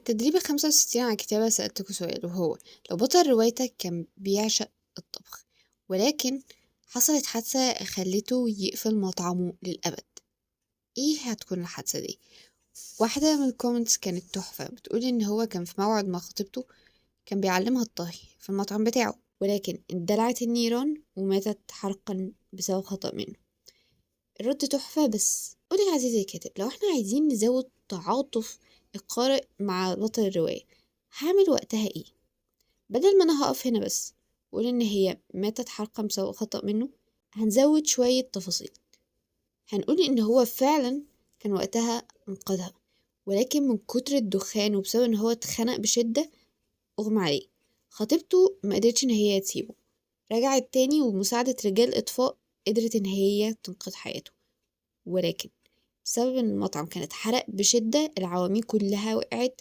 التدريب 65 على الكتابة سألتكوا سؤال، وهو لو بطل روايتك كان بيعشق الطبخ ولكن حصلت حادثة خلته يقفل مطعمه للأبد، ايه هتكون الحادثة دي؟ واحدة من ال comments كانت تحفة، بتقول ان هو كان في موعد مع خطيبته، كان بيعلمها الطهي في المطعم بتاعه، ولكن اندلعت النيران وماتت حرقا بسبب خطأ منه. الرد تحفة، بس قولي يا عزيزي الكاتب، لو احنا عايزين نزود تعاطف القارئ مع بطل الرواية هعمل وقتها ايه؟ بدل ما انا هقف هنا بس وأقول ان هي ماتت حرقا بسبب خطأ منه، هنزود شوية تفاصيل. هنقول ان هو فعلا كان وقتها انقذها، ولكن من كتر الدخان وبسبب ان هو اتخنق بشدة اغمى عليه. خطيبته ما قدرتش ان هي تسيبه، رجعت تاني وبمساعدة رجال اطفاء قدرت ان هي تنقذ حياته، ولكن بسبب ان المطعم كان اتحرق بشدة العواميد كلها وقعت